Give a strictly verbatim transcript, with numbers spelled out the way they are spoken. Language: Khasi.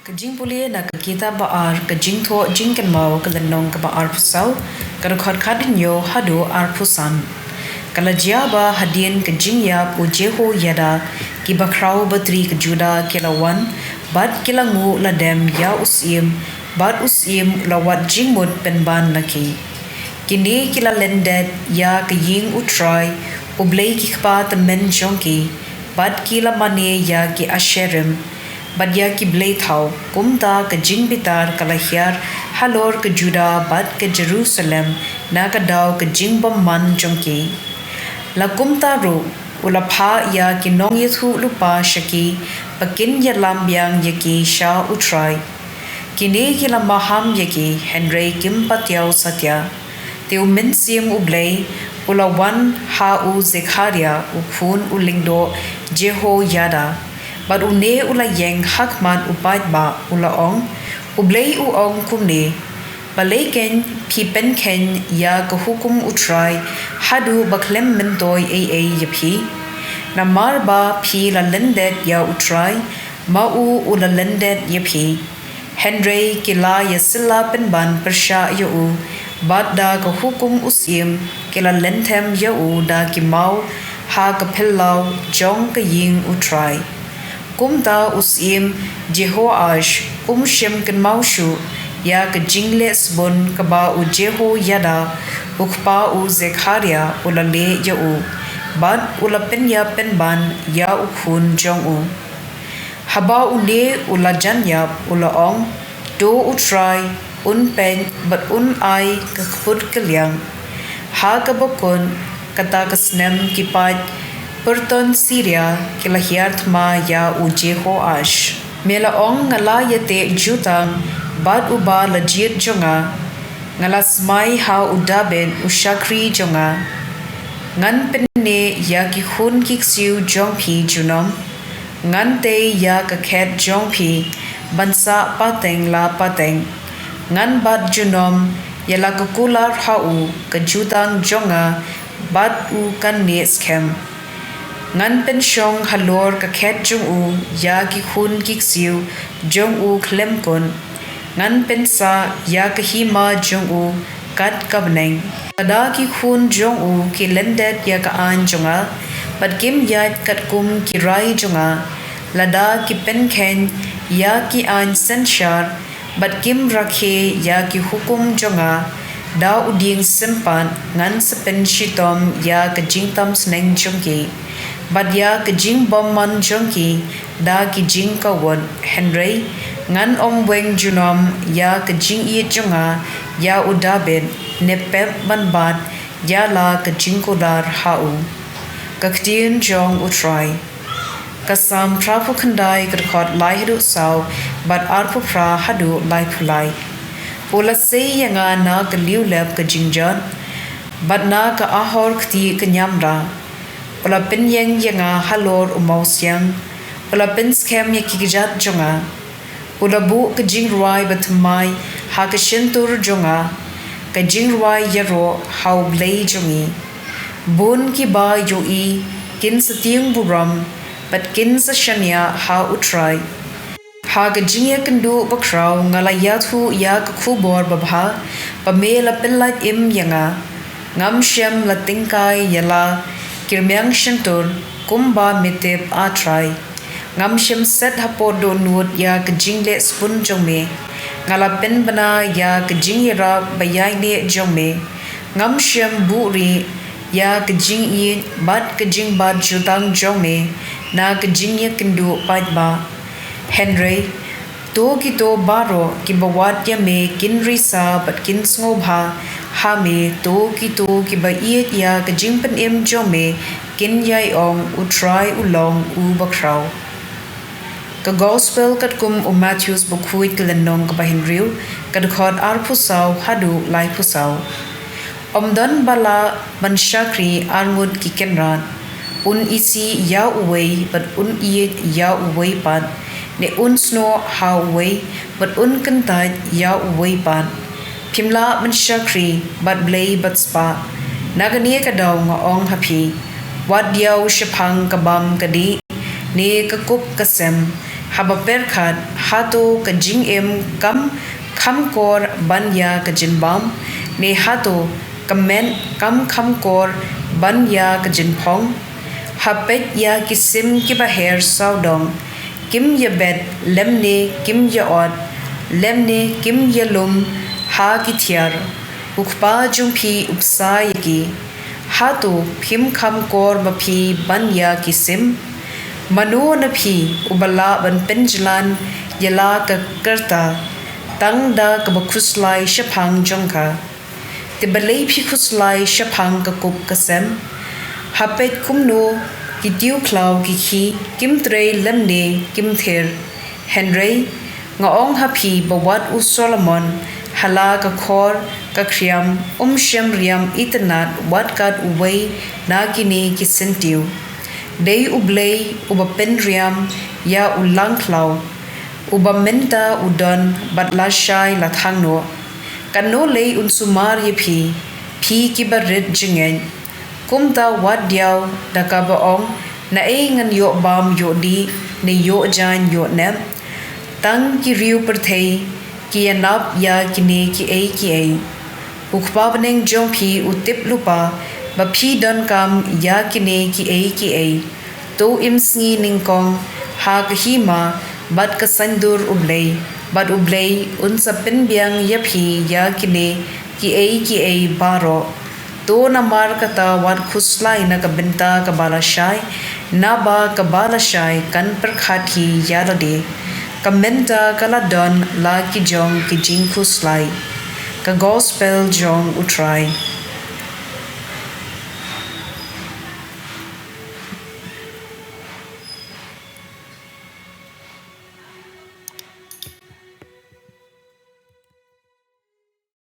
Ka jingpule na ka kitab ba ar ka Jingthoh Jingkynmaw ka lynnong kaba arphew saw, ka dkhot khathynñiew haduh arphew san. Ka la jia ba hadien ka jingïap u Jehoiada, ki bakhraw batri ka Judah ki la wan bad ki la nguh lade ïa u syiem, bad u syiem u la wad jingmut pynban na ki. Kine ki la lyndet ïa ka ïing U Trai, U Blei ki kpa tymmen jong ki, bad ki la mane ïa ki Asherim bad ïa ki blei thaw. Kumta ka jingbitar ka la hiar halor ka Judah bad ka Jerusalem na ka daw ka jingbymman jong ki. La kumta ruh u la phah ïa ki nongïathuhlypa sha ki, ba kin ïalam biang ïa ki sha U Trai. Kine ki la maham ïa ki, hynrei kim pat ïoh satia. Te U Mynsiem U Blei u la wan ha u Zekhariah, u khun u lyngdoh Jehoiada. Bad une u la ïeng ha khmat u paidbah, u la ong, U Blei u ong kumne: Balei kein phi pynkheiñ ïa ka hukum U Trai, haduh ba khlem myntoi ei ei ïa phi? Namar ba phi la lyndet ïa U Trai, ma u u la lyndet ïa phi. Hynrei ki la ïasylla pynban pyrshah ïa u, bad da ka hukum u syiem ki la lynthem ïa u da ki maw ha ka phyllaw jong ka ïing U Trai. Kumta u syiem Jehoash um shym kynmaw shuh ïa ka jingleh sbun kaba u Jehoiada, u kpa u Zekhariah u la leh ïa u, bad u la pynïap pynban ïa u khun jong u. Haba une u la jan ïap, u la ong, To U Trai un peit bad un ai ka kput kylliang. Ha kaba kut kata ka snem ki paid pyrton Syria ki la hiar thma ïa u Jehoash. Me la ong, Nga la ïateh jutang bad uba la jied jong nga. Nga la smai ha u David u shakri jong nga. Ngan pynneh ïa ki khun ki ksiew jong phi junom. Ngan tei ïa ka khet jong phi ban sah pateng la pateng. Ngan bat junom ïa la ka kular ha u, ka jutang jong nga bad u kan neh skhem. Ngan pynshong halor ka khet jong u ïa ki khun ki ksiew jong u khlem kut. Ngan pynsah ïa ka hima jong u kat ka bneng. Lada ki khun jong u ki lyndet ïa ka aiñ jong nga, bad kim ïaid katkum ki rai jong nga, lada ki pynkheiñ ïa ki aiñ synshar, bad kim rakhe ïa ki hukum jong nga, da u dieng sympat ngan sa pynshitom ïa ka jingtam sneng jong ki, bad ïa ka jingbymman jong ki da ki jingkawut. Hynrei ngan ym weng junom ïa ka jingïeit jong nga ïa u David, ne pep ban bat ïa la ka jingkular ha u. Ka ktien jong U Trai. Ka Salm phra phew khyndai, ka dkhot lai haduh saw, bad arphew phra haduh laiphew lai. U la sei ïa nga na ka liulep ka jingjot, bad na ka ahor kti ka ñiamra. U la pynïeng ïa nga halor u mawsiang. U la pynskhem ïa ki kjat jong nga. U la buh ka jingrwai bathymmai ha ka shyntur jong nga, ka jingrwai ïaroh ha U Blei jong ngi. Bun kiba ïohi kin sa tieng burom, bad kin sa shaniah ha U Trai. Ha ka jingïakynduh bakhraw nga la ïathuh ïa ka khubor babha ba me la pynlait im ïa nga. Ngam shym la tyngkai ïa la ki rmiang shyntur, kumba me tip, A Trai. Ngam shym set hapoh dohnud ïa ka jingleh sbun jong me. Nga la pynbna ïa ka jingïarap ba ïaineh jong me. Ngam shym buhrieh ïa ka jingïeit bad ka jingbat jutang jong me na ka jingïakynduh paidbah. Hynrei to kito baroh kiba wad ïa me kin risa bad kin sngewbha ha me. To kito kiba ïeit ïa ka jingpynim jong me kin ïai ong, U Trai u long uba khraw. Ka Gospel katkum u Mathaios bakhuid, ka lynnong kaba hynriew, ka dkhot arphew saw haduh laiphew saw. Ym don ba lah ban shakri ar ngut ki kynrad. Un isih ïa uwei bad un ïeit ïa uwei pat, ne un snoh ha uwei bad un kyntait ïa uwei pat. Phim lah ban shakri bad Blei bad spah. Na kane ka daw nga ong ha phi, wat diaw shaphang ka bam ka dih, ne ka kup ka sem, Haba pyrkhat, hato ka jingim kam kham kor ban ïa ka jingbam, ne hato ka met kam kham kor ban ïa ka jingphong? Ha peit ïa ki sim kiba her sawdong, kim ïabet lymne kim ïa-ot lymne kim ïalum ha ki thiar. U Kpa jong phi u bsa ïa ki. Hato phim kham kor ma phi ban ïa ki sim? Mano na phi uba lah ban pynjlan ïa la ka rta tang da kaba khuslai shaphang jong ka? Te balei phi khuslai shaphang ka kup ka sem? Ha peit kumno ki tiew khlaw ki khih, kim trei lymne kim thir. Hynrei nga ong ha phi ba wat u Solomon ha la ka khor ka khriam um shym riam itynnad wat kat uwei na kine ki syntiew. Dei U Blei uba pynriam ïa u langkhlaw, uba mynta u don bad lashai la thang noh. Katno lei un sumar ïa phi, phi kiba rit jingngeit. Kumta wat diaw da kaba ong, naei ngan ïoh bam ïoh dih ne ïoh jaiñ ïoh nep? Tang ki riew pyrthei ki ïanap ïa kine kiei kiei. U Kpa bneng jong phi u tip lypa ba phi donkam ïa kine kiei kiei. To im sngi nyngkong ha ka hima bad ka saiñdur U Blei, bad U Blei un sa pynbiang ïa phi ïa kine kiei kiei baroh. To namar kata wat khuslai na ka bynta kaba lashai, naba kaba lashai kan pyrkhat hi ïa lade. Ka bynta ka la don la ki jong ki jingkhuslai. Ka Gospel jong U Trai.